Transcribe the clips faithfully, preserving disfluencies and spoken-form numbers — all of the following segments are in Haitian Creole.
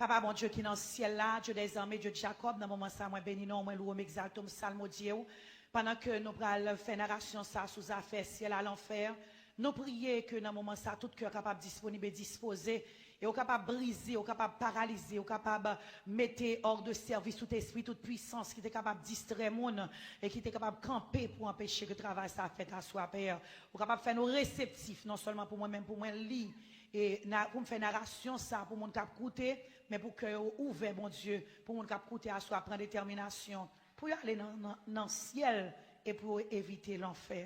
Papa Bondye ki nan syèl la, Dye dèzame, Dye Jakòb, nan moman sa mwen beni non, mwen lwe w, m egzalte w, m salmodye w. Pandan ke nou pral fè narasyon sa sou zafè syèl a lanfè, nou priye ke nan moman sa tout kè kapab disponib e dispoze, e w kapab brize, w kapab paralize, w kapab mete hors de service tout espri, tout pwisans ki te kapab distrè moun e ki te kapab kanpe pou anpeche ke travay sa fèt aswa, Pè. Ou kapab fè nou reseptif, non sèlman pou mwen, men pou mwen li, e na, pou m fè narasyon sa pou moun k ap koute, men pou kè yo ouvè, Bondye, pou moun k ap koute aswa pran detèminasyon pou yo ale nan, nan, nan syèl e pou yo evite lanfè.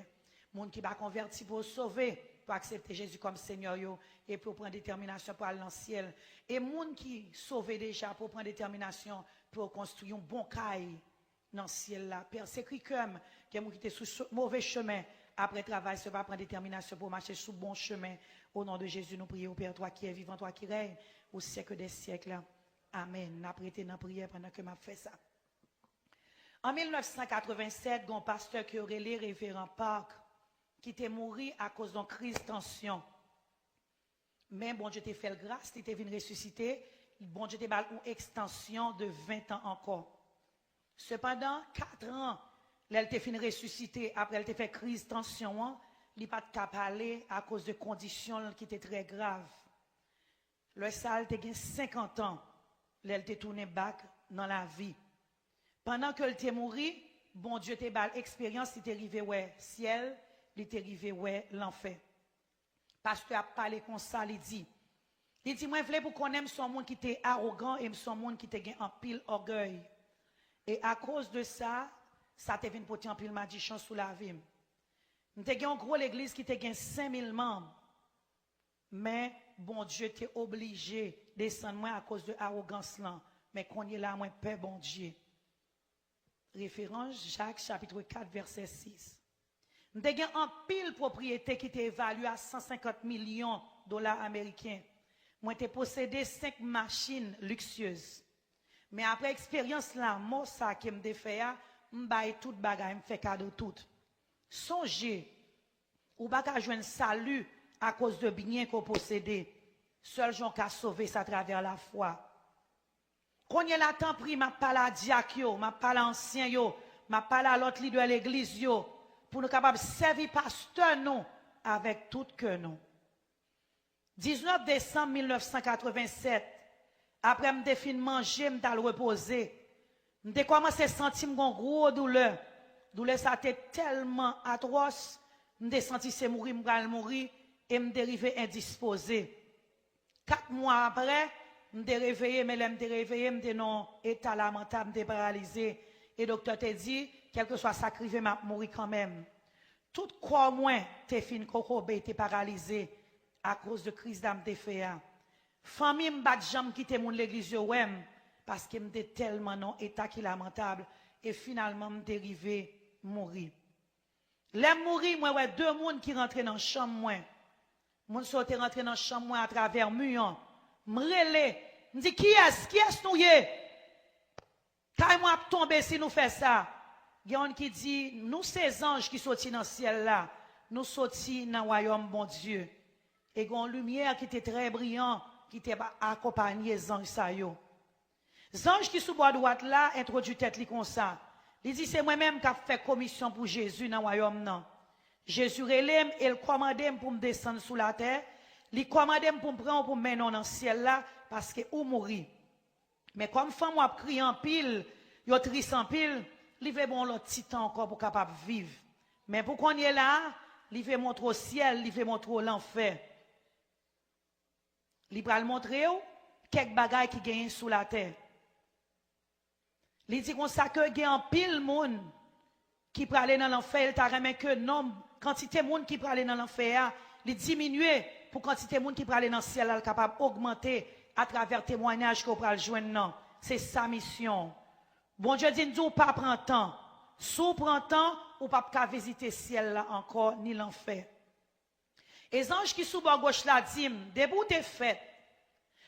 Moun ki pa konvèti pou yo sove, pou aksepte Jezi kòm Senyè yo, e pou yo pran detèminasyon pou al nan syèl. E moun ki sove deja, pou yo pran detèminasyon pou yo konstwi yon bon kay nan syèl la. Pè, sekri kè m, gen moun ki te sou cho-, move chemen. Apre travay, se pa pran detèminasyon pou w mache sou bon chemen. O non de Jezi, nou priye w, Pè, twa ki è vivan, twa ki rèy, o syèk dè syèk la. Amèn. N ap rete nan priyè pandan ke m ap fè sa. An mil nèf san katrevennsèt, gen yon pastè ke yo rele Reveran Park, ki te mouri akoz yon kriz tansyon. Men Bondye te fè l gras, li te vin resisite. Bondye te ba l yon ekstansyon de ven tan ankò. Sepandan, kat an, lè l te fin resisite, apre l te fè kriz tansyon an, li pa t ka pale akoz de kondisyon l ki te trè grav. Lè sa a, l te gen senkant an, lè l te tounen bak nan lavi. Pandan ke l te mouri, Bondye te ba l eksperyans, li te rive wè syèl, li te rive wè lanfè. Pastè a ap pale konsa, li di, li di, mwen vle pou konnen m se yon moun ki te awogan e m se yon moun ki te gen anpil ògèy. E akoz de sa, sa te vin pote anpil madichon sou lavi m. M te gen yon gwo legliz ki te gen senk mil manm. Men Bondye te oblije desann mwen akoz de awogans lan. Men kounye la, mwen pè Bondye. Referans, Jak, chapit kat, vèsè sis. M te gen anpil pwopriyete ki te evalye a san senkant milyon dola ameriken. Mwen te posede senk machin liksyez. Men apre eksperyans lanmò sa ke m te fè a, m bay tout bagay, m fè kado tout. Sonje, ou pa ka jwenn sali akoz de byen ke w posede. Sèl jan w ka sove, se atravè lafwa. Kounye la, tanpri, m ap pale a dyak yo, m ap pale a ansyen yo, m ap pale a lòt lidè legliz yo, pou nou kapab sèvi pastè nou avèk tout kè nou. Diznèf desanm mil nèf san katrevennsèt, apre m te fin manje, m t al repoze. M te kòmanse santi m gon gwo doulè. Doulè sa te tèlman atwòs, m te santi se mouri m pral mouri, e m te rive endispoze. Kat mwa apre, m te reveye, men lè m te reveye, m te nan yon eta lamantab, m te paralize. E doktè te di, kèlkeswa sa k rive, m ap mouri kanmenm. Tout kò mwen te fin kokobe, te paralize akoz de kriz la m te fè a. Fanmi m pa t janm kite moun legliz yo wè m, paske m te tèlman nan yon eta ki lamantab, e finalman m te rive mouri. Lè m mouri, mwen wè de moun ki rantre nan chanm mwen. Moun sa yo te rantre nan chanm mwen atravè mi an. M rele, m di, kiyès, kiyès nou ye? Kay mwen ap tonbe si nou fè sa. Gen youn ki di, nou se zanj ki soti nan syèl la. Nou soti nan wayòm Bondye. E gen yon limyè ki te trè briyan, ki te ba-, akonpanye zanj sa yo. Zanj ki sou bò dwat la entwodui tèt li konsa. Li di, se mwen menm k ap fè komisyon pou Jezi nan wayòm nan. Jezi rele m e l kòmande m pou m desann sou latè. Li kòmande m pou m pran w pou m mennen w nan syèl la, paske ou mouri. Men kòm fanmi w ap kriye anpil, yo tris anpil, li vle ba w yon lòt ti tan ankò pou w kapab viv. Men pou kounye la a, li vle montre w syèl, li vle montre w lanfè. Li pral montre w kèk bagay ki genyen sou latè. Li di konsa ke gen anpil moun ki prale nan lanfè, e l ta renmen ke nonb, kantite moun ki prale nan lanfè a, li diminye pou kantite moun ki prale nan syèl la, l kapab ogmante atravè temwayaj ke w pral jwenn nan. Se sa misyon w. Bondye di n di w pa pran tan. Si w pran tan, ou p ap ka vizite syèl la ankò, ni lanfè. E zanj ki sou bò goch la di m, depi w te fèt,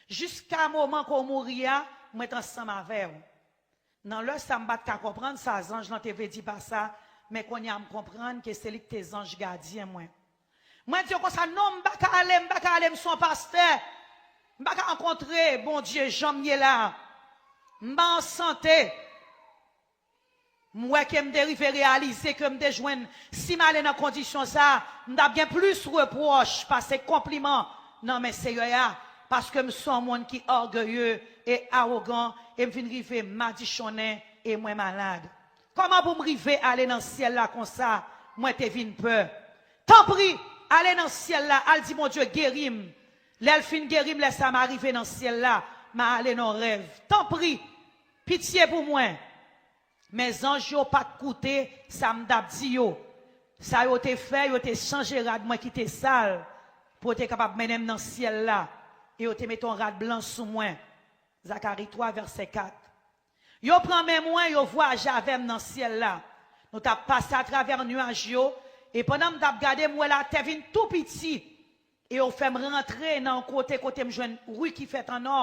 jiska moman ke w mouri a, mwen t ansanm avè w. Nan lè sa, m pa t ka konprann sa zanj lan te vle di pa sa, men kounye a m konprann ke se li ki te zanj gadyen mwen. Mwen di yo konsa, non, m pa ka ale, m pa ka ale, m se yon pastè. M pa ka rankontre Bondye jan m ye la. M pa an sante. M wè ke m te rive reyalize ke m te jwenn, si m ale nan kondisyon sa a, m t ap gen plis repwòch pase konpliman nan men Seyè a, paske m se yon moun ki ògeye e awogan, e m vin rive madichonnen e mwen malad. Kòman pou m rive ale nan syèl la konsa? Mwen te vin pè. Tanpri, ale nan syèl la, al di Bondye geri m. Lè l fin geri m, lè sa m a rive nan syèl la, m a ale nan rèv. Tanpri, pitye pou mwen. Men zanj yo pa t koute sa m t ap di yo. Sa yo te fè, yo te chanje rad mwen ki te sal, pou yo te kapab mennen m nan syèl la, e yo te mete yon rad blan sou mwen. Zakari twa, vèsè kat. Yo pran men mwen, yo vwayaje avè m nan syèl la. Nou t ap pase atravè nyaj yo, e pandan m t ap gade, m wè latè vin tou piti, e yo fè m rantre nan yon kote kote m jwenn ri ki fèt an nò.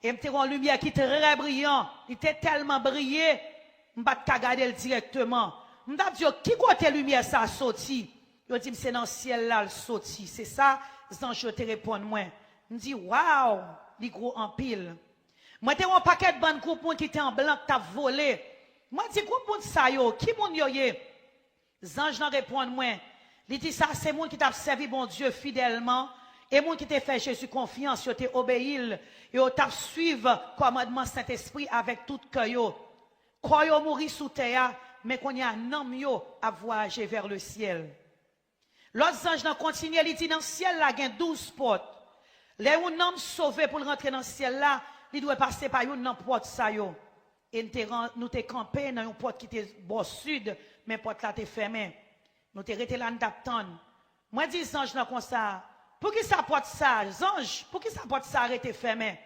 E m te wè yon limyè ki trè briyan, li te tèlman briye, m pa t ka gade l dirèkteman. M t ap di yo, ki kote limyè sa a soti? Yo di m, se nan syèl la l soti. Se sa zanj yo te reponn mwen. M di, waw, li gwo anpil. Mwen te wè yon pakèt bann gwoup moun ki te an blan k t ap vole. Mwen di, gwoup moun sa yo, ki moun yo ye? Zanj lan reponn mwen, li di, sa se moun ki t ap sèvi Bondye fidèlman, e moun ki te fè Jezi konfyans, yo te obeyi l, e yo t ap suiv kòmandman Sentespri avèk tout kè yo. Kò yo mouri sou tè a, men kounye a nanm yo ap vwayaje vè lesyèl. Lòt zanj lan kontinye, li di, nan syèl la gen douz pòt. Lè yon nanm sove pou l rantre nan syèl la, li dwe pase pa youn nan pòt sa yo. E n te ran-, nou te kanpe nan yon pòt ki te bò sid, men pòt la te fèmen. Nou te rete la, n t ap tann. Mwen di zanj lan konsa, poukisa pòt sa, zanj, poukisa pòt sa rete fèmen?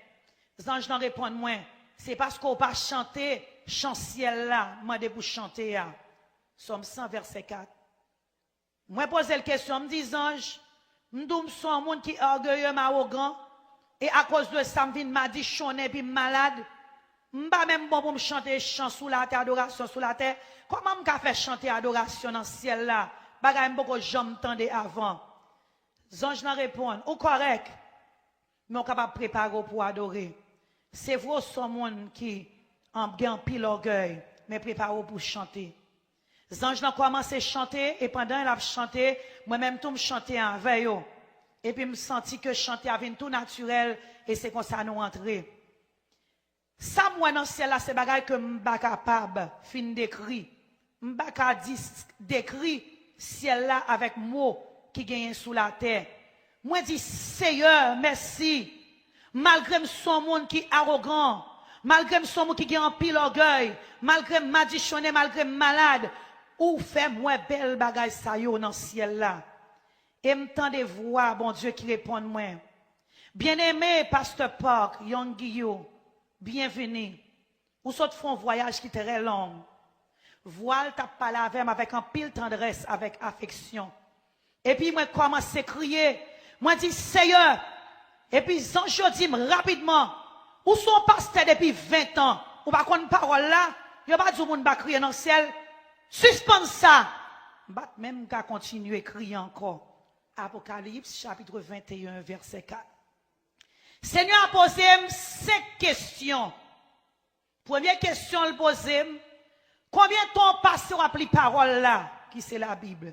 Zanj lan reponn mwen, se paske w pa chante chan syèl la mande pou chante a. Sòm san, vèsè kat. Mwen poze l kesyon, m di, zanj, m di w m se yon moun ki ògeye, m awogan, e akoz de sa m vin madichonnen epi m malad. M pa menm bon pou m chante chan sou latè, adorasyon sou latè. Kòman m ka fè chante adorasyon nan syèl la? Bagay m poko janm tande avan. Zanj lan reponn, ou kòrèk, men w kapab prepare w pou adore. Se vre w se yon moun ki an-, gen anpil ògèy, men prepare w pou chante. Zanj lan kòmanse chante, e pandan l ap chante, mwen menm tou m chante avè yo. Epi m santi ke chante a vin tou natirèl, e se konsa nou antre. Sa m wè nan syèl la se bagay ke m pa kapab fin dekri. M pa ka di, dekri syèl la avèk mo ki genyen sou latè. Mwen di, Seyè, mèsi. Malgre m se yon moun ki awogan, malgre m se yon moun ki gen anpil ògèy, malgre m madichonnen, malgre m malad, ou fè m wè bèl bagay sa yo nan syèl la. E m tande vwa Bondye ki reponn mwen, Byeneme, pastè Park Young Guillou, byenvini. Ou sot fè yon vwayaj ki trè long. Vwa l t ap pale avè m avèk anpil tandrès, avèk afeksyon. Epi mwen kòmanse kriye. Mwen di, Seyè! Epi zanj yo di m rapidman, ou se yon pastè depi ven tan, ou pa konn pawòl la? Yo pa di w moun pa kriye nan syèl? Sispann sa! M pa t menm ka kontinye kriye ankò. Apokalips, chapitre venteyen, vèsè kat. Senyè a poze m senk kesyon. Premye kesyon l poze m, konbyen tan w pase w ap li pawòl la, ki se Labib?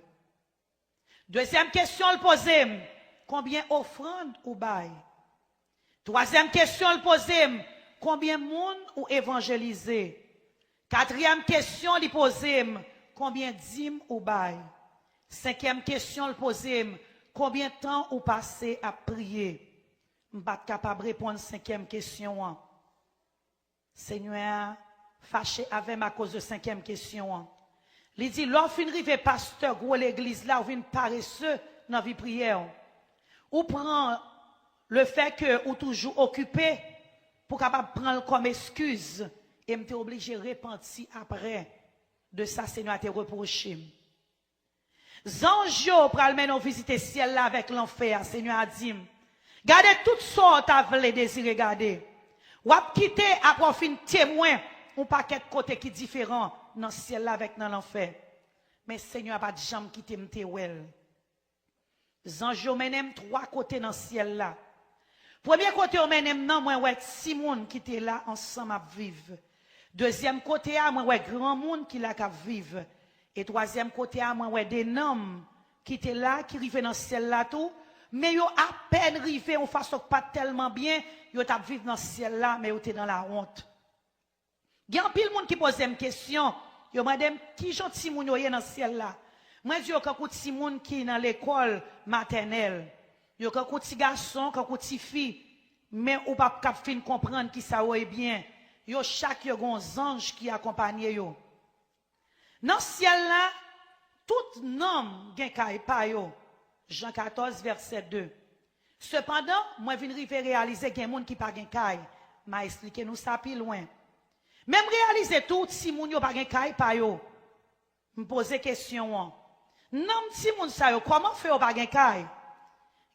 Dezyèm kesyon l poze m, konbyen ofrann ou bay? Twazyèm kesyon l poze m, konbyen moun ou evanjelize? Katriyèm kesyon li poze m, konbyen dim ou bay? Senkyèm kesyon l poze m, konbyen tan ou pase ap priye? M pa t kapab reponn senkyèm kesyon an. Senyè a fache avè m akoz de senkyèm kesyon an. Li di, lè w fin rive pastè gwo legliz la, ou vin parese nan vi priyè w. Ou pran lefè ke ou toujou okipe pou w kapab pran l kòm eskiz, e m te oblije repanti apre de sa Senyè a te repwoche m. Zanj yo pral mennen w vizite syèl la avèk lanfè a, Senyè a di m. Gade tout sa w ta vle dezire gade. W ap kite apre w fin temwen yon pakèt kote ki diferan nan syèl la avèk nan lanfè. Men Senyè a pa t janm kite m te wè l. Zanj yo mennen m twa kote nan syèl la. Premye kote yo mennen m nan, mwen wè timoun ki te la ansanm ap viv. Dezyèm kote a, mwen wè granmoun ki la k ap viv. E twazyèm kote a, mwen wè de nanm ki te la, ki rive nan syèl la tou, men yo apèn rive yon fason k pa t tèlman byen, yo t ap viv nan syèl la, men yo te nan lawont. Gen anpil moun ki poze m kesyon, yo mande m ki jan timoun yo ye nan syèl la. Mwen di yo kankou timoun ki nan lekòl matènèl. Yo kankou ti gason, kankou ti fi, men ou p ap kab fin konprann kisa yo ye byen. Yo chak yo gen yon zanj ki akonpanye yo. Nan syèl la, tout nanm gen kay pa yo. Jan katòz, vèsè de. Sepandan, mwen vin rive reyalize gen moun ki pa gen kay. M a esplike nou sa pi lwen. Men m reyalize tou, timoun yo pa gen kay pa yo. M poze kesyon an. Nanm timoun sa yo, kòman fè yo pa gen kay?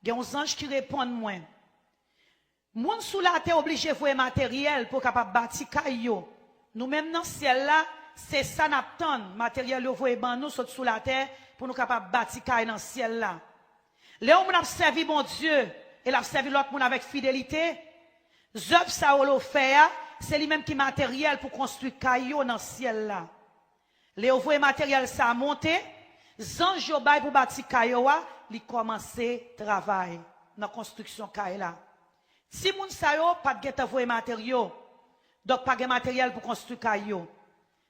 Gen yon zanj ki reponn mwen. Moun sou latè oblije voye materyèl pou kapab bati kay yo. Nou menm nan syèl la, se sa n ap tann, materyèl yo voye ban nou sot sou latè pou nou kapab bati kay nan syèl la. Lè yon moun ap sèvi Bondye e l ap sèvi lòt moun avèk fidelite, zèv sa yo l ofè a, se li menm ki materyèl pou konstwi kay yo nan syèl la. Lè yo voye materyèl sa a monte, zanj yo bay pou bati kay yo a, li kòmanse travay nan konstriksyon kay la. Timoun sa yo pa t gentan voye materyo, donk pa gen materyèl pou konstwi kay yo.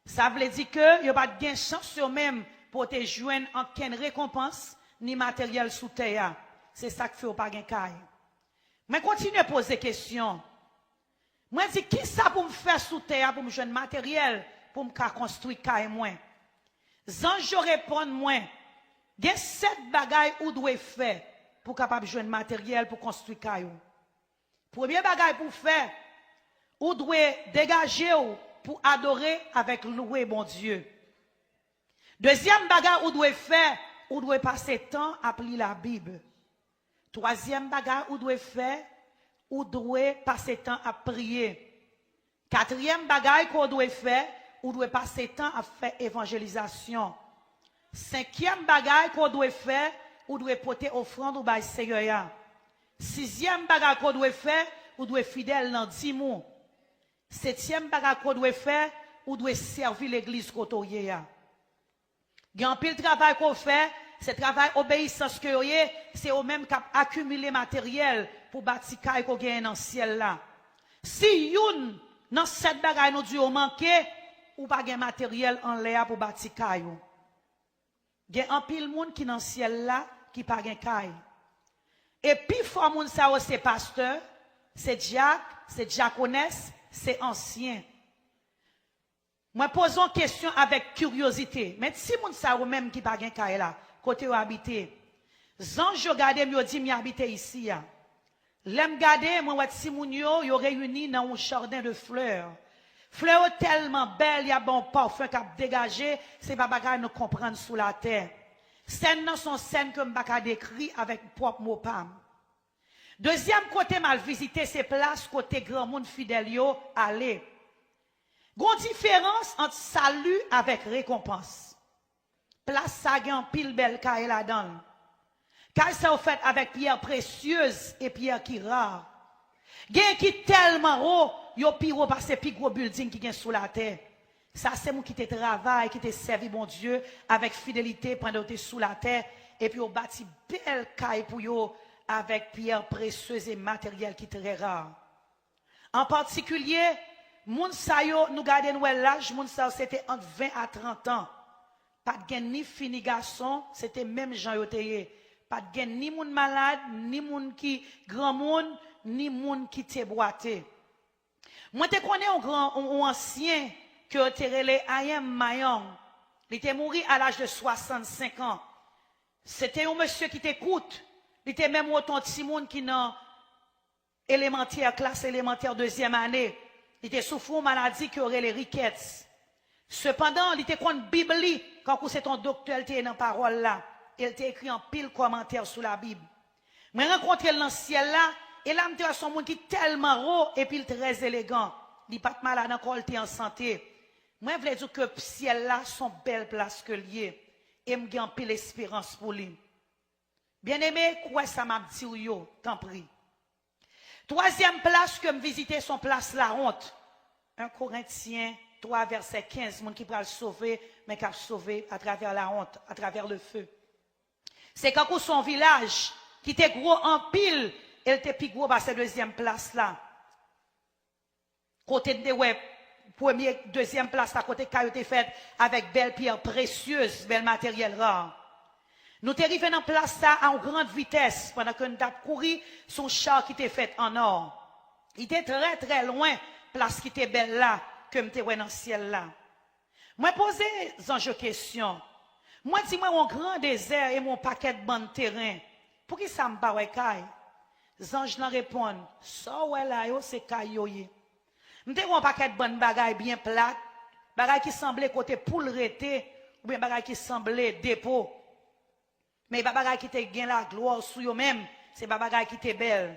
Sa vle di ke yo pa t gen chans yo menm pou yo te jwenn ankenn rekonpans ni materyèl sou tè a. Se sa k fè yo pa gen kay. Mwen kontinye poze kesyon. Mwen di, kisa pou m fè sou tè a pou m jwenn materyèl pou m ka konstwi kay mwen? Zanj yo reponn mwen, gen sèt bagay ou dwe fè pou w kapab jwenn materyèl pou konstwi kay ou. Premye bagay pou w fè, ou dwe degaje w pou adore avèk lwe Bondye. Dezyèm bagay ou dwe fè, ou dwe pase tan ap li Labib. Twazyèm bagay ou dwe fè, ou dwe pase tan ap priye. Katriyèm bagay ke w dwe fè, ou dwe pase tan ap fè evanjelizasyon. Senkyèm bagay ke w dwe fè, ou dwe pote ofrann ou bay Seyè a. Sizyèm bagay ke w dwe fè, ou dwe fidèl nan dim ou. Setyèm bagay ke w dwe fè, ou dwe sèvi legliz kote w ye a. Gen anpil travay ke w fè, se travay obeyisans ke yo ye, se yo menm k ap akimile materyèl pou bati kay ke w genyen nan syèl la. Si youn nan sèt bagay nou di yo manke, ou pa gen materyèl anlè a pou bati kay ou. Gen anpil moun ki nan syèl la ki pa gen kay. E pifò moun sa yo se pastè, se dyak, se dyakonès, se ansyen. Mwen poze yon kesyon avèk kiryozite. Men timoun sa yo menm ki pa gen kay la, kote yo abite? Zanj yo gade m, yo di m y abite isi a. Lè m gade, mwen wè timoun yo, yo reyini nan yon jaden de flè. Flè yo tèlman bèl, y ap ba yon pafen k ap degaje, se pa bagay nou konprann sou latè. Sèn nan se yon sèn ke m pa ka dekri avèk pwòp mo pa m. Dezyèm kote m al vizite, se plas kote granmoun fidèl yo ale. Gon diferans ant sali avèk rekonpans. Plas sa gen anpil bèl kay ladan l. Kay sa yo fèt avèk pyè presyez e pyè ki ra. Gen ki tèlman wo, yo pi wo pase pi gwo bilding ki gen sou latè. Sa se moun ki te travay, ki te sèvi Bondye avèk fidelite pandan yo te sou latè, epi yo bati bèl kay pou yo avèk pyè presyez e materyèl ki trè ra. An patikilye, moun sa yo, nou gade, nou wè laj moun sa yo, se te ant ven a trant an. Pa t gen ni fi ni gason, se te menm jan yo te ye. Pa t gen ni moun malad, ni moun ki granmoun, ni moun ki te bwate. Mwen te konnen yon gran, yon, yon ansyen ke yo te rele I M Mayong. Li te mouri a laj de swasannsenk an. Se te yon mesye ki te kout. Li te menm wo tan timoun ki nan elemantè, klas elemantè dezyèm ane. Li te soufri yon maladi ke yo rele rikèts. Sepandan, li te konn Bib li, kankou se te yon doktè l te ye nan pawòl la, e l te ekri anpil kòmantè sou Labib. Mwen rankontre l nan syèl la, e la m te wè se yon moun ki tèlman wo epi l trè elegan. Li pa t malad ankò, l te an sante. Mwen vle di w ke syèl la se yon bèl plas ke l ye, e m gen anpil esperans pou li. Byeneme, kwè sa m ap di w yo, tanpri. Twazyèm plas ke m vizite se yon plas lawont. En Korentyen twa, vèsè kenz, moun ki pral sove, men k ap sove atravè lawont, atravè lefe. Se kankou se yon vilaj ki te gwo anpil, e l te pi gwo pase dezyèm plas la. Kote n te wè premye, dezyèm plas la, kote kay yo te fèt avèk bèl pyè presyez, bèl materyèl ra. Nou te rive nan plas sa a yon gran vitès pandan ke n t ap kouri sou yon cha ki te fèt an nò. Li te trè, trè lwen plas ki te bèl la ke m te wè nan syèl la. Mwen poze zanj yo kesyon. Mwen di, "Mwen wè yon gran dezè e mwen wè yon pakèt bann teren. Poukisa m pa wè kay?" Zanj lan reponn, "Sa w wè la yo, se kay yo ye." M te wè yon pakèt bann bagay byen plat, bagay ki sanble kote poul rete, oubyen bagay ki sanble depo. Men e pa bagay ki te gen laglwa sou yo menm, se pa bagay ki te bèl.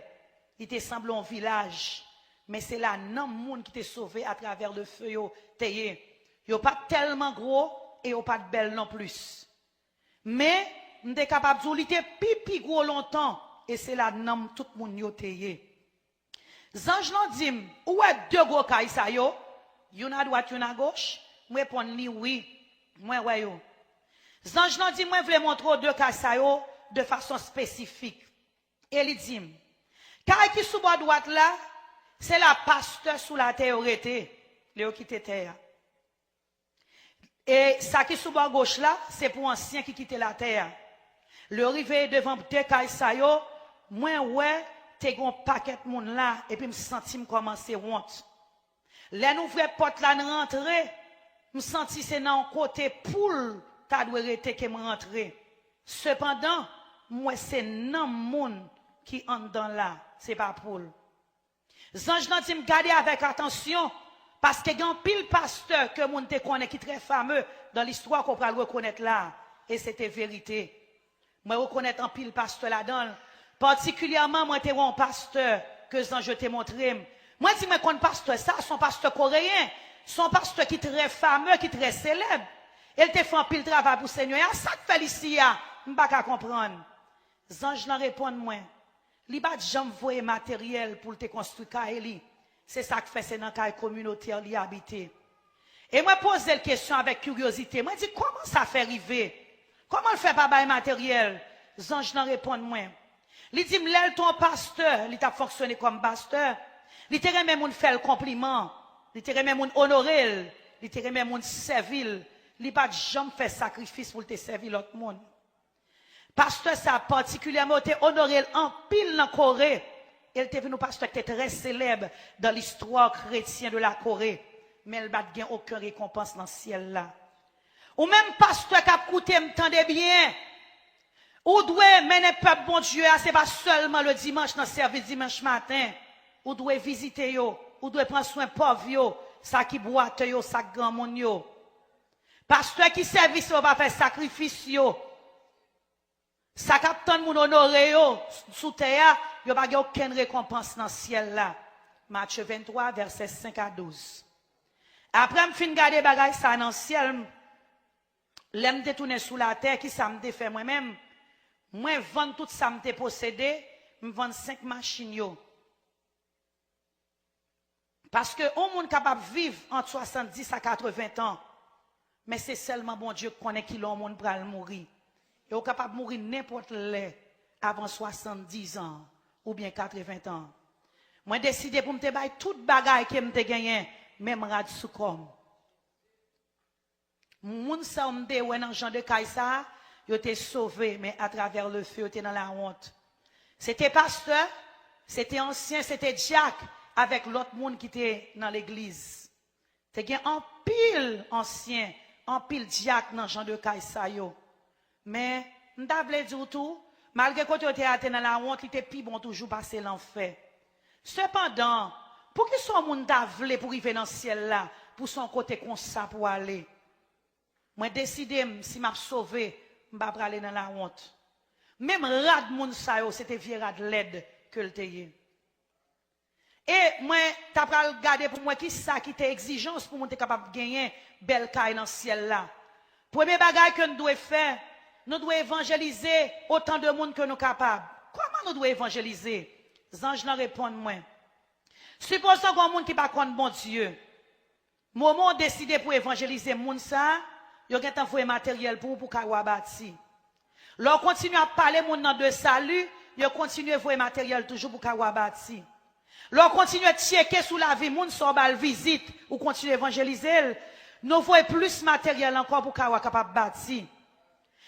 Li te sanble yon vilaj, men se la nanm moun ki te sove atravè lefe yo te ye. Yo pa t tèlman gwo e yo pa t bèl non plis. Men, m te kapab di w li te pi, pi gwo lontan, e se la nanm tout moun yo te ye. Zanj lan di m, "Ou wè de gwo kay sa yo? Youn adwat, youn agoch?" M reponn li, "Wi, mwen wè yo." Zanj lan di, "Mwen vle montre w de kay sa yo de fason espesifik." E li di m, "Kay ki sou bò dwat la, se la pastè sou latè yo rete, lè yo kite tè a. E sa ki sou bò goch la, se pou ansyen ki kite latè a." Lè yo rive devan de kay sa yo, mwen wè te gen yon pakèt moun la, epi m santi m kòmanse wont. Lè n ouvè pòt la, n rantre, m santi se nan yon kote poul ta dwe rete ke m rantre. Sepandan, m wè se nanm moun ki anndan la, se pa poul. Zanj lan di m, "Gade avèk atansyon, paske gen anpil pastè ke moun te konnen ki trè fame dan listwa ke w pral rekonèt la a." E se te verite. Mwen rekonèt anpil pastè ladan l. Patikilyèman, mwen te wè yon pastè ke zanj yo te montre m. Mwen di, "Mwen konn pastè sa, se yon pastè koreyen, se yon pastè ki trè fame, ki trè selèb. E l te fè anpil travay pou Senyè a. Sa k fè l isi a? M pa ka konprann." Zanj lan reponn mwen, "Li pa t janm voye materyèl pou l te konstwi kay li. Se sa k fè se nan kay kominotè li abite." E mwen poze l kesyon avèk kiryozite. Mwen di, "Kòman sa fè rive? Kòman l fè pa bay materyèl?" Zanj lan reponn mwen. Li di m, "Lè l te yon pastè, li t ap fonksyone kòm pastè. Li te renmen moun fè l konpliman. Li te renmen moun onore l. Li te renmen moun sèvi l. Li pa t janm fè sakrifis pou l te sèvi lòt moun." Pastè sa a patikilyèman, yo te onore l anpil nan Kore. E l te vin yon pastè ki te trè selèb dan listwa kretyen de la Kore. Men l pa t gen okenn rekonpans nan syèl la. Ou menm pastè k ap koute m, tande byen. Ou dwe mennen pèp Bondye a, se pa sèlman le dimanch nan sèvis dimanch maten. Ou dwe vizite yo, ou dwe pran swen pòv yo, sa ki bwate yo, sa k granmoun yo. Pastè ki sèvis yo pa fè sakrifis yo. Sa k ap tann moun onore yo sou tè a, yo pa gen okenn rekonpans nan syèl la. Matye venntwa, vèsè senk a douz. Apre m fin gade bagay sa nan syèl, m, lè m te tounen sou latè, ki sa m te fè mwen menm? Mwen vann tout sa m te posede, m vann senk machin yo. Paske yon moun kapab viv ant swasanndis a katreven tan, men se sèlman Bondye k konnen kilè yon moun pral mouri. E ou kapab mouri nenpòt lè avan swasanndis an oubyen katreven tan. Mwen deside pou m te bay tout bagay ke m te genyen, menm rad sou kò m. Moun sa yo m te wè nan jan de kay sa a, yo te sove, men atravè lefe, yo te nan lawont. Se te pastè, se te ansyen, se te dyak avèk lòt moun ki te nan legliz. Te gen anpil ansyen, anpil dyak nan jan de kay sa yo. Men, m ta vle di w tou, malgre kote yo te a te nan lawont, li te pi bon toujou pase lanfè. Sepandan, poukisa yon moun ta vle pou rive nan syèl la, pou se yon kote konsa pou ale? Mwen deside m, si m ap sove, m pa prale nan lawont. Menm rad moun sa yo, se te vye rad lèd ke l te ye. E mwen ta pral gade pou m wè kisa ki te egzijans pou moun te kapab genyen bèl kay nan syèl la. Premye bagay ke n dwe fè, nou dwe evanjelize otan de moun ke nou kapab. Kòman nou dwe evanjelize? Zanj lan reponn mwen, Sipozan gen yon moun ki pa konn Bondye. Moman w deside pou evanjelize moun sa a, yo gentan voye materyèl pou ou pou kay ou a bati. Lè w kontinye ap pale moun nan de sali, yo kontinye voye materyèl toujou pou kay ou a bati. Lè w kontinye tcheke sou lavi moun sa w ba l vizit, ou kontinye evanjelize l, nou voye plis materyèl ankò pou kay ou a kapab bati.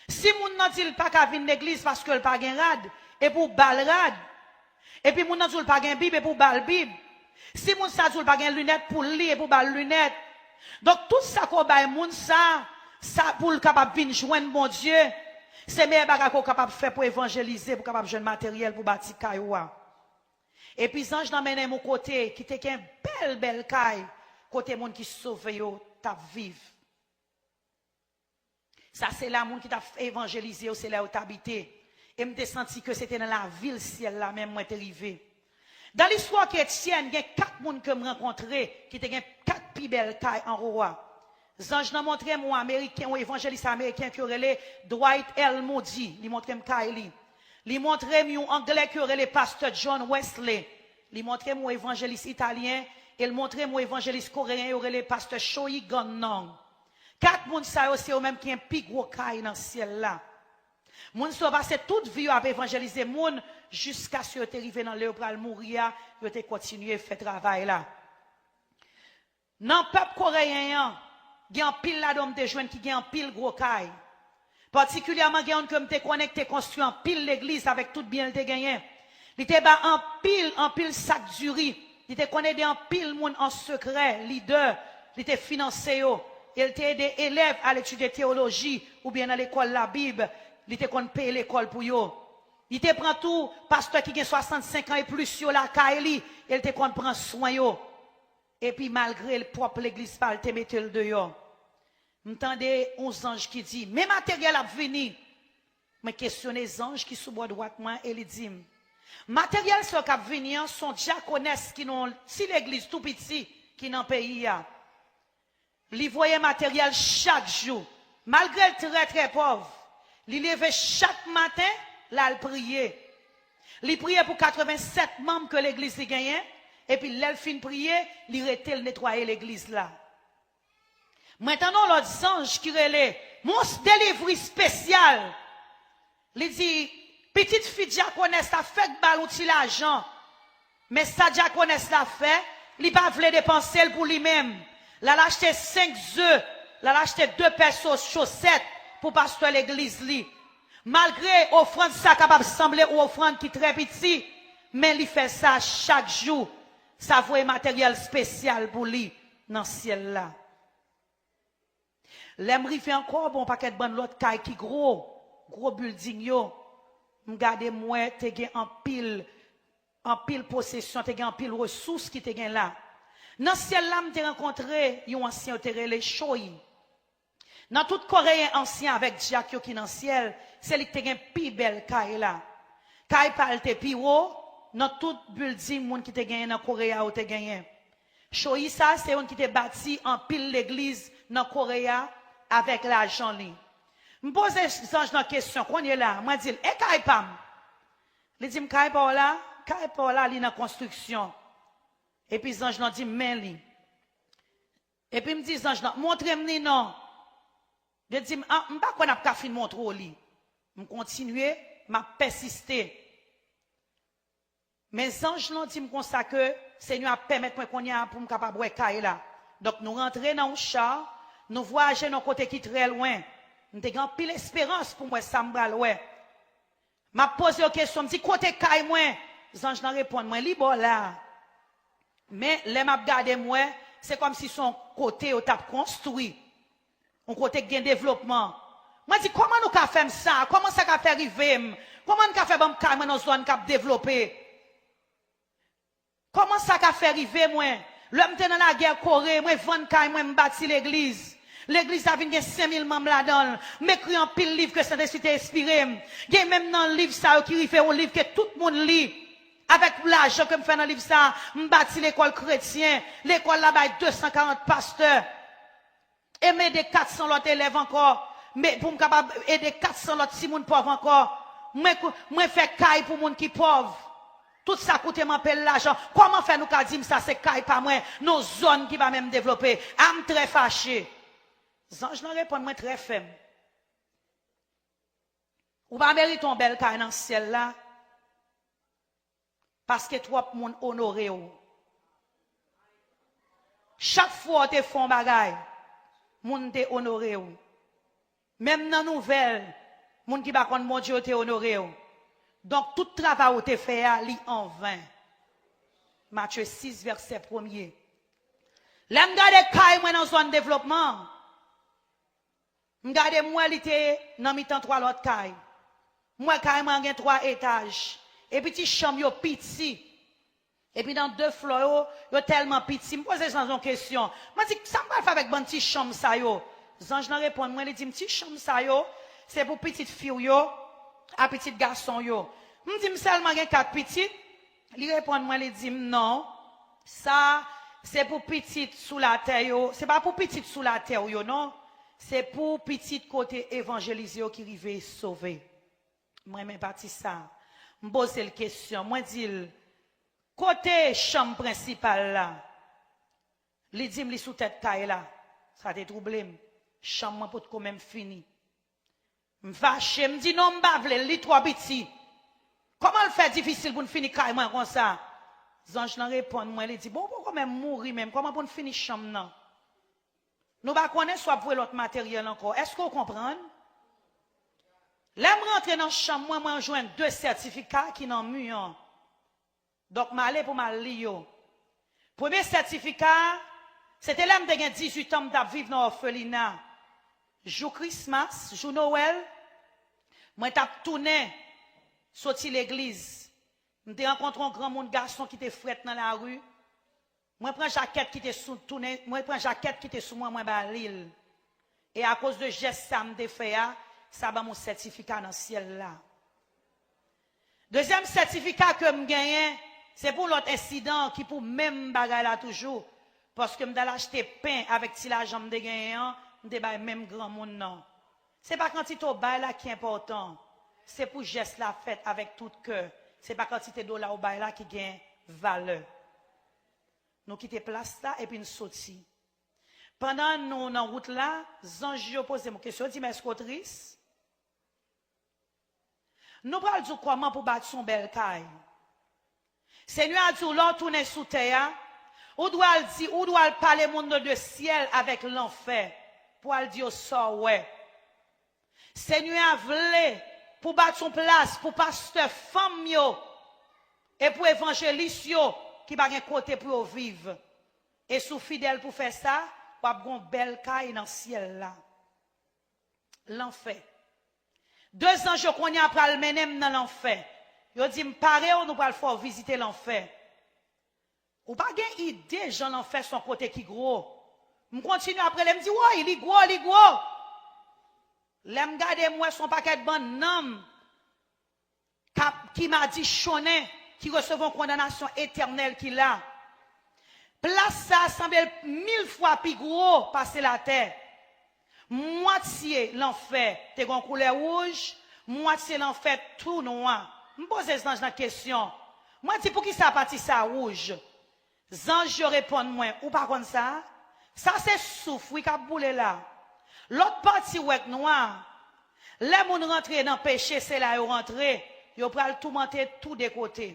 Si moun nan di l pa ka vin legliz paske l pa gen rad, epi w ba l rad, epi moun nan di w l pa gen bib, epi w ba l bib, si moun sa di w l pa gen linèt pou l li, epi w ba l linèt. Donk, tout sa ke w bay moun sa, sa pou l kapab vin jwenn Bondye, se meyè bagay ke w kapab fè pou evanjelize, pou w kapab jwenn materyèl pou bati kay ou a. Epi zanj nan mennen m yon kote ki te gen bèl, bèl kay, kote moun ki sove yo t ap viv. Sa se la moun ki t ap evanjelize yo, se la yo t abite. E m te santi ke se te nan lavil syèl la menm mwen te rive. Dan listwa Etyèn, gen kat moun ke m rankontre ki te gen kat pi bèl kay anwo a. Zanj nan montre m yon Ameriken, yon evanjelis ameriken ke yo rele Dwight L. Moody. Li montre m kay li. Li montre m yon Anglè ke yo rele Pastè John Wesley. Li montre m yon evanjelis italyen, e l montre m yon evanjelis koreyen yo rele Pastè Shoyi Gannong. Kat moun sa yo, se yo menm ki gen pi gwo kay nan syèl la. Moun sa yo pase tout vi yo ap evanjelize moun, jiskaske yo te rive nan lè yo pral mouri a, yo te kontinye fè travay la. Nan pèp koreyen an, gen anpil ladan yo m te jwenn ki gen anpil gwo kay. Patikilyèman, gen youn ke m te konnen ki te konstwi anpil legliz avèk tout byen l te genyen. Li te ba anpil, anpil sak diri. Li te konn ede anpil moun an sekrè, lidè. Li te finanse yo. E l te ede elèv al etidye teyoloji oubyen nan lekòl Labib. Li te konn peye lekòl pou yo. Li te pran tou pastè ki gen swasannsenk an e plis yo lakay li, e l te konn pran swen yo. Epi malgre l pwòp legliz pa l te mete l deyò. M tande yon zanj ki di, "Men materyèl ap vini." Mwen kesyone zanj ki sou bò dwat mwen e li di m, "Materyèl sa yo k ap vini an, se yon dyakonès ki nan yon ti legliz tou piti ki nan peyi a." Li voye materyèl chak jou. Malgre l trè, trè pòv, li leve chak maten, l al priye. Li priye pou katrevennsèt manm ke legliz li genyen, epi lè l fin priye, li rete l netwaye legliz la. Mwen tande yon lòt zanj ki rele, "Mwen yon delivri espesyal." Li di, "Pitit fi dyakonès la fèk ba l yon ti lajan. Men sa dyakonès la fè, li pa vle depanse l pou li menm. L al achte senk ze, l al achte de pè so-, chosèt pou pastè legliz li." Malgre ofrann sa kapab sanble yon ofrann ki trè piti, men li fè sa chak jou. Sa voye materyèl espesyal pou li nan syèl la. Lè m rive ankò, bon, pakèt bann lòt kay ki gwo, gwo bilding yo, m gade m wè te gen anpil, anpil posesyon, te gen anpil resous ki te gen la. Nan syèl la, m te rankontre yon ansyen yo te rele Choyi. Nan tout koreyen ansyen avèk dyak yo ki nan syèl, se li ki te gen pi bèl kay la. Kay pa l te pi wo nan tout bilding moun ki te genyen nan Koreya yo te genyen. Choyi sa se youn ki te bati anpil legliz nan Koreya avèk lajan li. M poze zanj nan kesyon, kounye la, mwen di l, "E kay pa m?" Li di m, "Kay pa w la, kay pa w la, li nan konstriksyon." Epi zanj lan di m, "Men li." Epi m di zanj lan, "Montre m li non." Li di m, "Ah, m pa kwè n ap ka fin montre w li." M kontinye, m ap pèsiste. Men zanj lan di m konsa ke Senyè a pèmèt mwen kounye a pou m kapab wè kay la. Donk, nou rantre nan yon cha, nou vwayaje nan yon kote ki trè lwen. M te gen anpil esperans pou m wè sa m pral wè. M ap poze yo kesyon, m di, "Kote kay mwen?" Zanj lan reponn mwen, "Li bò la." Men, lè m ap gade, m wè, se kòmsi se yon kote yo t ap konstwi. Yon kote k gen devlopman. Mwen di, "Kòman nou ka fè m sa? Kòman sa ka fè rive m? Kòman n ka fè ban m kay mwen nan zòn k ap devlope? Kòman sa ka fè rive mwen?" Lè m te nan lagè Kore, mwen vann kay mwen, m bati legliz. Legliz la vin gen senk mil manm ladan l. M ekri anpil liv ke Sentespri te enspire m. Gen menm nan liv sa yo ki rive yon liv ke tout moun li. Avèk lajan ke m fè nan liv sa, m bati lekòl kretyen. Lekòl la bay de san karant pastè. E m ede kat san lòt elèv ankò. Men pou m kapab ede kat san lòt timoun pòv ankò. Mwen kou-, mwen fè kay pou moun ki pòv. Tout sa koute m anpil lajan. Kòman fè nou ka di m sa se kay pa mwen, nan zòn ki pa menm devlope? A, m trè fache. Zanj lan reponn mwen trè fèm. Ou pa merite yon bèl kay nan syèl la, paske twòp moun onore w. Chak fwa w te fè yon bagay, moun te onore w. Menm nan nouvèl, moun ki pa konn Bondye yo te onore w. Donk, tout travay ou te fè a, li anven. Matye sis, vèsè premye. Lè m gade kay mwen nan zòn devlopman, m gade m wè li te nan mitan twa lòt kay. M wè kay mwen an gen twa etaj. Epi ti chanm yo piti. Epi nan de flò yo, yo tèlman piti. M poze zanj lan yon kesyon. Mwen di, sa m pral fè avèk bann ti chanm sa yo? Zanj lan reponn mwen, li di m, ti chanm sa yo, se pou pitit fi w yo, a pitit gason w yo. M di, m sèlman gen kat pitit? Li reponn mwen, li di m, non, sa, se pou pitit sou latè yo, se pa pou pitit sou latè w yo, non. Se pou pitit kote evanjelize yo ki rive sove. M renmen pati sa. M poze l kesyon. Mwen di l, kote chanm prensipal la? Li di m li sou tèt kay la. Sa te twouble m. Chanm mwen potko menm fini. M fache, m di, non, m pa vle l, li twò piti. Kòman l fè difisil pou n fini kay mwen konsa? Zanj lan reponn mwen, li di, bon, ou poko menm mouri menm, kòman pou n fini chanm nan? Nou pa konnen si w ap voye lòt materyèl ankò. Èske w konprann? Lè m rantre nan chanm mwen, mwen jwenn de sètifika ki nan mi an. Donk, m ale pou m al li yo. Premye sètifika a, se te lè m te gen dizuit an, m t ap viv nan òfelina. Jou Krismas, jou Nowèl, mwen t ap tounen soti legliz. M te rankontre yon granmoun gason ki te frèt nan lari. Mwen pran jakèt ki te sou tounen, mwen pran jakèt ki te sou mwen, mwen ba li l. E akoz de jès sa m te fè a, sa ban m yon sètifika nan syèl la. Dezyèm sètifika ke m genyen, se pou lòt ensidan ki pou menm bagay la toujou. Paske m t al achte pen avèk ti lajan m te genyen an, m te bay menm granmoun nan. Se pa kantite w bay la ki enpòtan. Se pou jès la fèt avèk tout kè. Se pa kantite dola w bay la ki gen valè. Nou kite plas la epi n soti. Pandan nou nan wout la, zanj yo poze m yon kesyon, yo di m, èske w tris? Nou pral di w kòman pou w bati yon bèl kay. Senyè a di w, lè w tounen sou tè a, ou dwe al di, ou dwe al pale moun nan de syèl avèk lanfè, pou w al di yo sa w wè. Senyè a vle pou w bati yon plas pou pastè fanm yo e pou evanjelis yo ki pa gen kote pou yo viv. E si w fidèl pou fè sa, w ap gen yon bèl kay nan syèl la. Lanfè. De zanj yo kounye a pral mennen m nan lanfè. Yo di m, pare w, nou pral fè w vizite lanfè. Ou pa gen ide jan lanfè se yon kote ki gwo. M kontinye ap rele, m di, woy, li gwo, li gwo. Lè m gade, m wè se yon pakèt bann nanm k ap, ki madichonnen, ki resevwa yon kondanasyon etènèl ki la. Plas sa a sanble l mil fwa pi gwo pase latè. Mwatye lanfè te gen yon koulè wouj, mwatye lanfè tou nwa. M poze zanj lan kesyon. Mwen di, poukisa pati sa a wouj? Zanj yo reponn mwen, ou pa konn sa? Sa se souf, wi, k ap boule la. Lòt pati w wè k nwa. Lè moun rantre nan peche, se la yo rantre. Yo pral toumante tou de kote.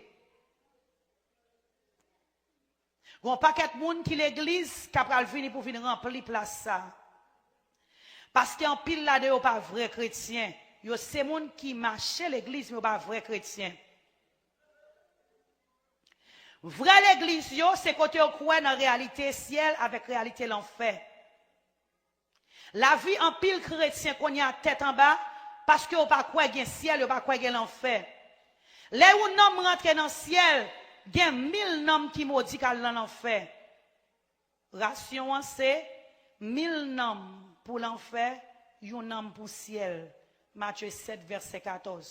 Gon pakèt moun ki legliz k ap pral vini pou vin ranpli plas sa. Paske anpil ladan yo pa vrè kretyen. Yo se moun ki mache legliz, men yo pa vrè kretyen. Vrè legliz yo, se kote yo kwè nan reyalite syèl avèk reyalite lanfè. Lavi anpil kretyen kounye a tèt anba, paske yo pa kwè gen syèl, yo pa kwè gen lanfè. Lè yon nanm rantre nan syèl, gen mil nanm ki modi k al nan lanfè. Rasyon an se mil nanm pou lanfè, yon nanm pou syèl. Matye sèt, vèsè katòz.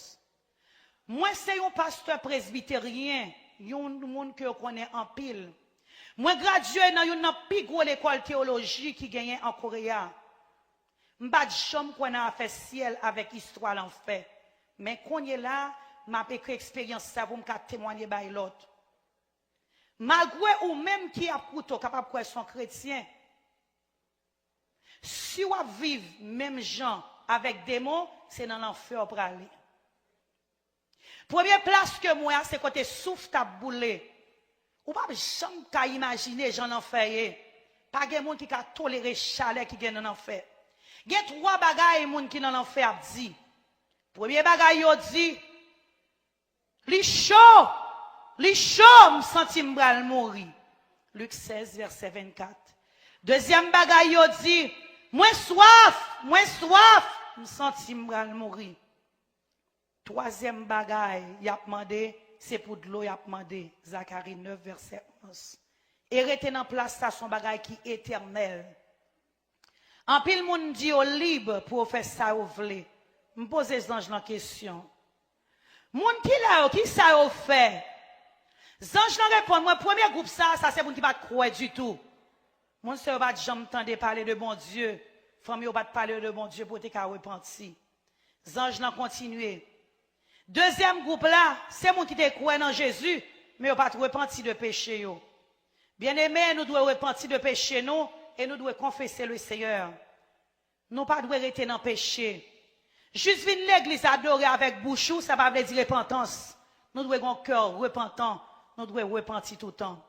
Mwen se yon pastè presbiteryen, yon moun ke yo konnen anpil. Mwen gradye nan youn nan pi gwo lekòl teyoloji ki genyen an Kore a. M pa t janm kwè nan afè syèl avèk istwa lanfè. Men kounye la, M ap ekri eksperyans sa pou m ka temwanye bay lòt. Malgre ou menm ki ap koute w kapab kwè se yon kretyen, si w ap viv menm jan avèk demon, se nan lanfè w prale. Premye plas ke m wè a, se kote souf t ap boule. Ou p ap janm ka imajine jan lanfè ye. Pa gen moun ki ka tolere chalè ki gen nan lanfè. Gen twa bagay moun ki nan lanfè ap di. Premye bagay yo di, li cho, li cho, m santi m pral mouri. Lik sèz, vèsè vennkat. Dezyèm bagay yo di, mwen swaf, mwen swaf, m santi m pral mouri. Twazyèm bagay y ap mande, se pou dlo y ap mande. Zakari nèf, vèsè onz. E rete nan plas sa se yon bagay ki etènèl. Anpil moun di yo lib pou yo fè sa yo vle. M poze zanj lan kesyon. Moun ki la yo, ki sa yo fè? Zanj lan reponn mwen, premye gwoup sa, sa se moun ki pa t kwè ditou. Moun sa yo pa t janm tande pale de Bondye. Fanmi yo pa t pale yo de Bondye pou yo te ka repanti. Zanj lan kontinye. Dezyèm gwoup la, se moun ki te kwè nan Jezi, men yo pa t repanti de peche yo. Byeneme, nou dwe repanti de peche nou e nou dwe konfese le Seyè. Nou pa dwe rete nan peche. Jis vin legliz adore avèk bouch ou, sa pa vle di repantans. Nou dwe gen yon kè repantan, nou dwe repanti toutan.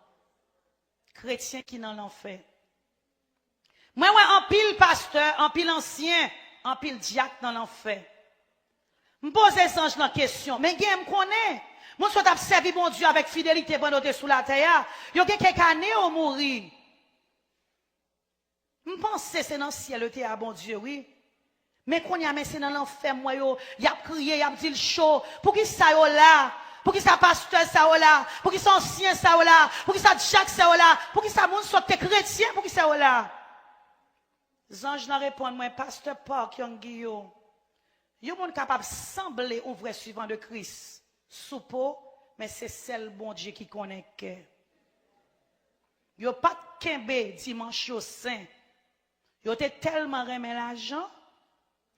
Kretyen ki nan lanfè. Mwen wè anpil pastè, anpil ansyen, anpil dyak nan lanfè. M poze zanj lan kesyon, men gen m konnen, moun sa yo t ap sèvi Bondye avèk fidelite pandan yo te sou latè a, yo gen kèk ane yo mouri. M panse se nan syèl yo te a Bondye, wi. Men kounye a, men se nan lanfè m wè yo, y ap kriye, y ap di l cho. Poukisa yo la? Poukisa pastè sa yo la? Poukisa ansyen sa yo la? Poukisa dyak sa yo la? Poukisa moun sa yo k te kretyen, poukisa yo la? Zanj lan reponn mwen, pastè Park Young Guillot, yon moun kapab sanble yon vrè swivan de Kris sou po, men se sèl Bondye ki konnen kè. Yo pa t kenbe dimanch yo sen. Yo te tèlman renmen lajan,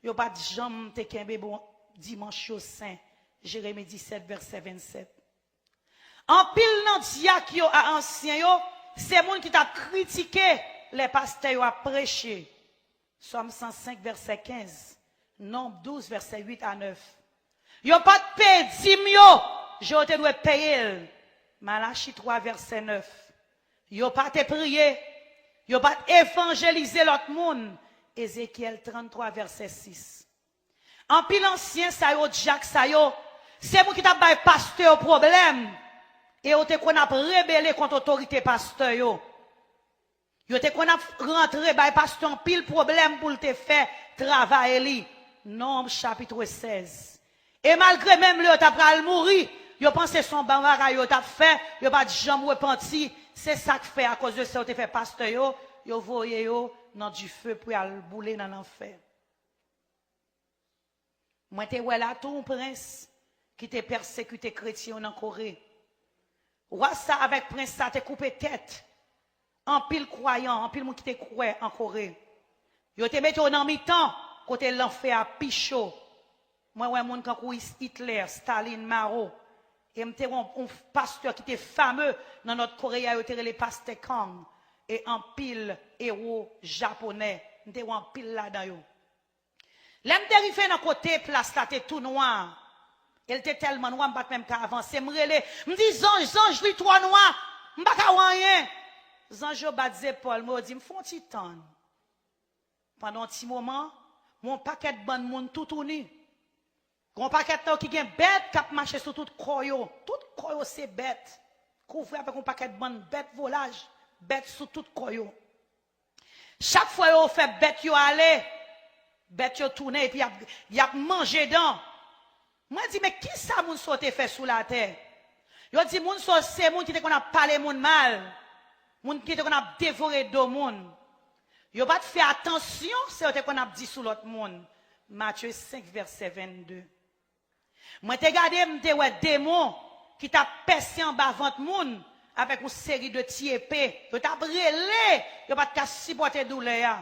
yo pa t janm te kenbe bon dimanch yo sen. Jeremi disèt, vèsè vennsèt. Anpil nan dyak yo a ansyen yo, se moun ki t ap kritike lè pastè yo ap preche. Sòm san senk, vèsè kenz, Nonb douz, vèsè uit a nèf. Yo pa t peye dim yo, jan yo te dwe peye l. Malachi twa, vèsè nèf. Yo pa te priye, yo pa t evanjelize lòt moun. Ezekyèl tranntwa, vèsè sis. Anpil ansyen sa yo, dyak sa yo, se moun ki t ap bay pastè yo pwoblèm. E yo te konn ap rebele kont otorite pastè yo. Yo te konn ap rantre bay pastè anpil pwoblèm pou l te fè travay li. Nonb chapit sèz. E malgre menm lè yo ta pral mouri, yo panse se yon bon bagay yo t ap fè, yo pa t janm repanti. Se sa k fè, akoz de sa yo te fè pastè yo, yo voye yo nan dife pou y al boule nan lanfè. Mwen te wè la tou yon prens ki te pèsekite kretyen yo nan Kore. Wa sa avèk prens sa te koupe tèt anpil kwayan, anpil moun ki te kwè an Kore. Yo te mete yo nan mitan kote lanfè a pi cho. Mwen wè moun kankou Is-, Hitler, Stalin, Mao. E m te wè yon, yon pastè ki te fame nan Nòt Kore a, yo te rele pastè Kang. E anpil ewo japonè. M te wè anpil ladan yo. Lè m te rive nan kote plas la te tou nwa, e l te tèlman nwa, m pa t menm ka avanse. M rele, m di, zanj, zanj, li twò nwa, m pa ka wè anyen. Zanj yo bat zepòl mwen, yo di m, fè yon ti tann. Pandan yon ti moman, m wè yon pakèt bann moun toutouni. Gen yon pakèt nan yo ki gen bèt k ap mache sou tout kò yo. Tout kò yo se bèt. Kouvri avèk yon pakèt bann bèt volaj, bèt sou tout kò yo. Chak fwa yo fè bèt yo ale, bèt yo tounen epi y ap, y ap manje dan. Mwen di, men kisa moun sa yo te fè sou latè? Yo di moun sa yo se moun ki te konn ap pale moun mal, moun ki te konn ap devore do moun. Yo pa t fè atansyon sa yo te konn ap di sou lòt moun. Matye senk, vèsè vennde. Mwen te gade, m te wè demon ki t ap pèse anba vant moun avèk yon seri de ti epe. Yo t ap rele, yo pa t ka sipòte doulè a.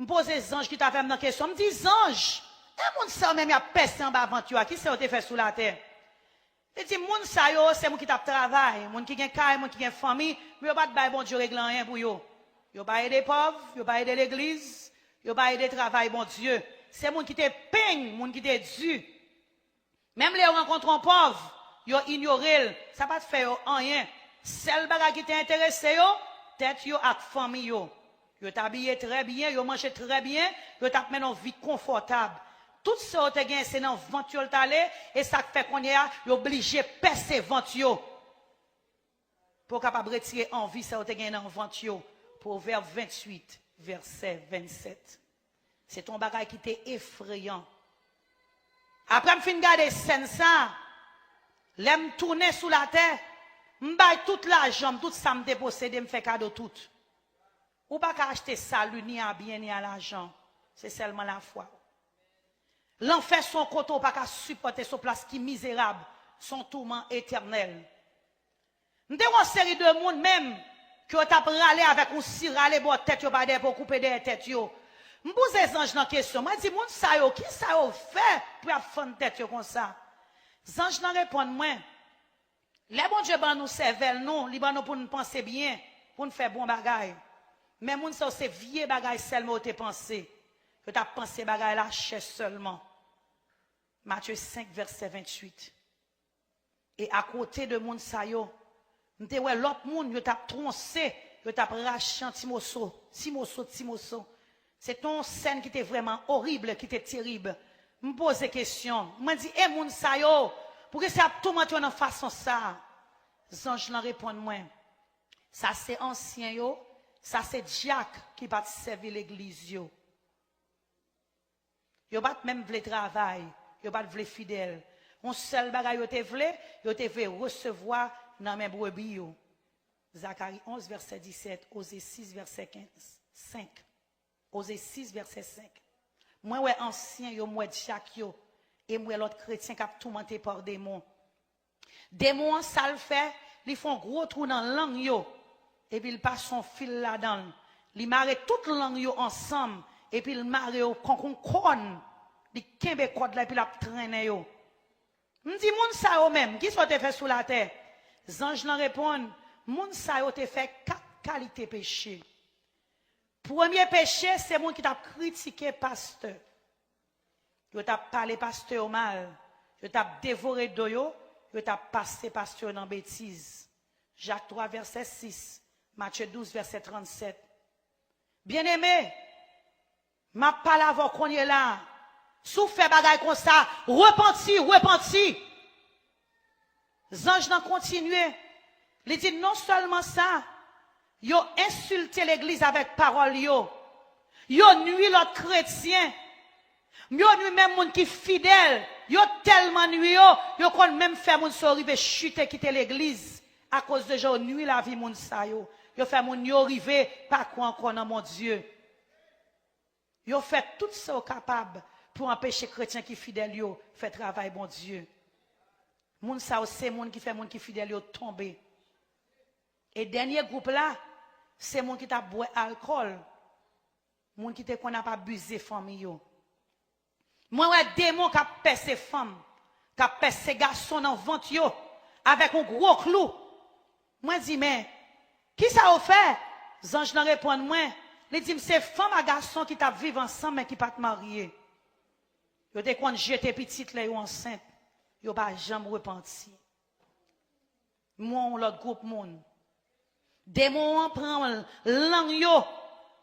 M poze zanj ki t avè m nan kesyon. M di, zanj, E moun sa yo menm y ap pèse anba vant yo a, ki sa yo te fè sou latè? Li di, moun sa yo, se moun ki t ap travay, moun ki gen kay, moun ki gen fanmi, men yo pa t bay Bondye regle anyen pou yo. Yo pa ede pòv, yo pa ede legliz, yo pa ede travay Bondye. Se moun ki te peny, moun ki te di. Menm lè yo rankontre yon pòv, yo inyore l, sa pa t fè yo anyen. Sèl bagay ki te enterese yo, tèt yo ak fanmi yo. Yo t abiye trè byen, yo manje trè byen, yo t ap mennen yon vi konfòtab. Tout sa yo te genyen, se nan vant yo l t ale, e sa k fè kounye a, yo blije pèse vant yo pou yo kapab retire anvi sa yo te genyen nan vant yo. Pwovèb venntuit, vèsè vennsèt. Se te yon bagay ki te efreyan. Apre m fin gade sèn sa, lè m tounen sou latè, m bay tout lajan m, tout sa m te posede, m fè kado tout. Ou pa ka achte sali ni a byen ni a lajan. Se sèlman lafwa. Lanfè se yon kote ou pa ka sipòte, se yon plas ki mizerab, se yon touman etènèl. M te wè yon seri de moun menm ke yo t ap rale avèk yon si rale bò tèt yo pa dèyè pou yo koupe dèyè tèt yo. M poze zanj lan kesyon, mwen di, moun sa yo, ki sa yo fè pou y ap fann tèt yo konsa? Zanj lan reponn mwen, lè Bondye ban nou sèvèl nou, li ban nou pou n panse byen, pou n fè bon bagay. Men moun sa yo se vye bagay sèlman yo te panse. Yo t ap panse bagay lachè sèlman. Matye senk, vèsè venntuit. E akote de moun sa yo, m te wè lòt moun, yo t ap twonse, yo t ap rache an ti moso, ti moso, ti moso. Se te yon sèn ki te vrèman orib, ki te terib. M poze kesyon, mwen di, e moun sa yo, poukisa y ap toumante yo nan fason sa a? Zanj lan reponn mwen, sa se ansyen yo, sa se dyak ki pa t sèvi legliz yo. Yo pa t menm vle travay, yo pa t vle fidèl. Yon sèl bagay yo te vle, yo te vle resevwa nan men brebi yo. Zakari onz, vèsè disèt, Oze sis, vèsè kenz, senk. Oze sis, vèsè senk. Mwen wè ansyen yo, m wè dyak yo, e m wè lòt kretyen k ap toumante pa demon. Demon an, sa l fè, li fè yon gwo twou nan lang yo, epi l pase yon fil ladan l. Li mare tout lang yo ansanm, epi l mare yo konk yon kòn. Li kenbe kòd la, epi l ap trennen yo. M di, moun sa yo menm, ki sa yo te fè sou latè? Zanj lan reponn, moun sa yo te fè kat kalite peche. Premye peche, se moun ki t ap kritike pastè. Yo t ap pale pastè yo mal. Yo t ap devore do yo. Yo t ap pase pastè yo nan betiz. Jak twa, vèsè sis. Matye douz, vèsè trannsèt. Byeneme, m ap pale avè w kounye la a. Si w fè bagay konsa, repanti, repanti. Zanj lan kontinye. Li di, non sèlman sa, yo ensilte legliz avèk pawòl yo. Yo nwi lòt kretyen. Yo nwi menm moun ki fidèl. Yo tèlman nwi yo, yo konn menm fè moun sa yo rive chite kite legliz akoz de jan yo nwi lavi moun sa yo. Yo fè moun yo rive pa kwè ankò nan Bondye. Yo fè tout sa yo kapab pou anpeche kretyen ki fidèl yo fè travay Bondye. Moun sa yo se moun ki fè moun ki fidèl yo tonbe. E dènye gwoup la, se moun ki t ap bwè alkòl, moun ki te konn ap abize fanmi yo. Mwen wè demon k ap pèse fanm, k ap pèse gason nan vant yo avèk yon gwo klou. Mwen di, men, ki sa yo fè? Zanj lan reponn mwen, li di m se fanm ak gason ki t ap viv ansanm men ki pa t marye. Yo te konn jete pitit lè yo ansent. Yo pa janm repanti. M wè yon lòt gwoup moun. Demon an pran lang yo,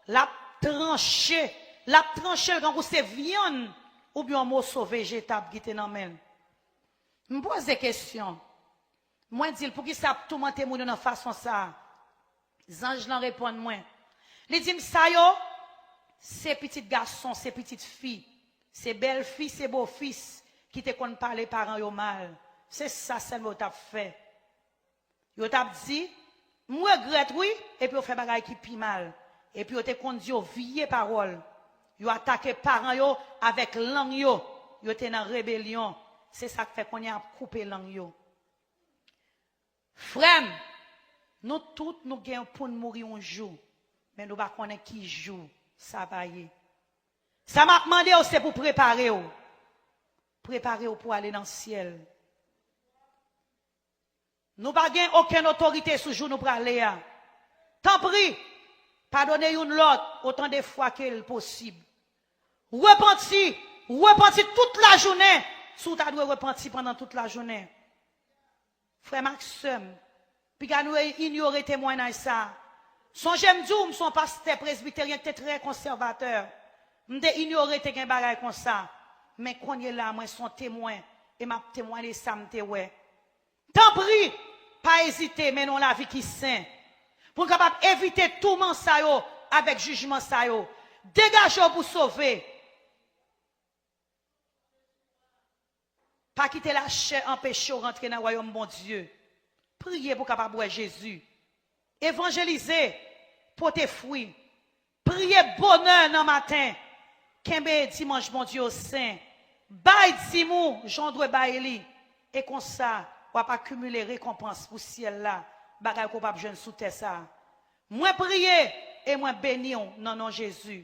l ap tranche, l ap tranche l kankou se vyann oubyen yon moso vejetab ki te nan men l. M poze kesyon. Mwen di l, poukisa ap toumante moun yo nan fason sa a? Zanj lan reponn mwen. Li di m, sa yo, se pitit gason, se pitit fi, se bèlfi, se bofis ki te konn pale paran yo mal. Se sa sèlman yo t ap fè. Yo t ap di, m regrèt wi, epi yo fè bagay ki pi mal. Epi yo te konn di yo vye pawòl. Yo atake paran yo avèk lang yo. Yo te nan rebelyon. Se sa k fè kounye a ap koupe lang yo. Frè m, nou tout nou gen pou n mouri yon jou, men nou pa konnen ki jou sa va ye. Sa m ap mande w, se pou w prepare w. prepare w pou ale nan syèl. Nou pa gen okenn otorite sou jou nou prale a. Tanpri, padone youn lòt otan de fwa ke l posib. Repanti, repanti tout lajounen, si w ta dwe repanti pandan tout lajounen. Frè m ak sè m, piga nou inyore temwayaj sa a. Sonje m di w, m se yon pastè presbiteryen ki te trè konsèvatè. M te inyore te gen bagay konsa. Men kounye la, mwen se yon temwen, e m ap temwaye sa m te wè. Tanpri, pa ezite mennen yon lavi ki sen, pou n kapab evite touman sa yo avèk jijman sa yo. Degaje w pou sove. Pa kite lachè anpeche w rantre nan wayòm Bondye. Priye pou w kapab wè Jezi. Evanjelize, pote fwi. Priye bonè nan maten. Kenbe dimanch Bondye yo sen. Bay dim ou jan w dwe bay li. E konsa, w ap akimile rekonpans pou syèl la, bagay ke w p ap jwenn sou tè sa a. Mwen priye e mwen beni w nan non Jezi.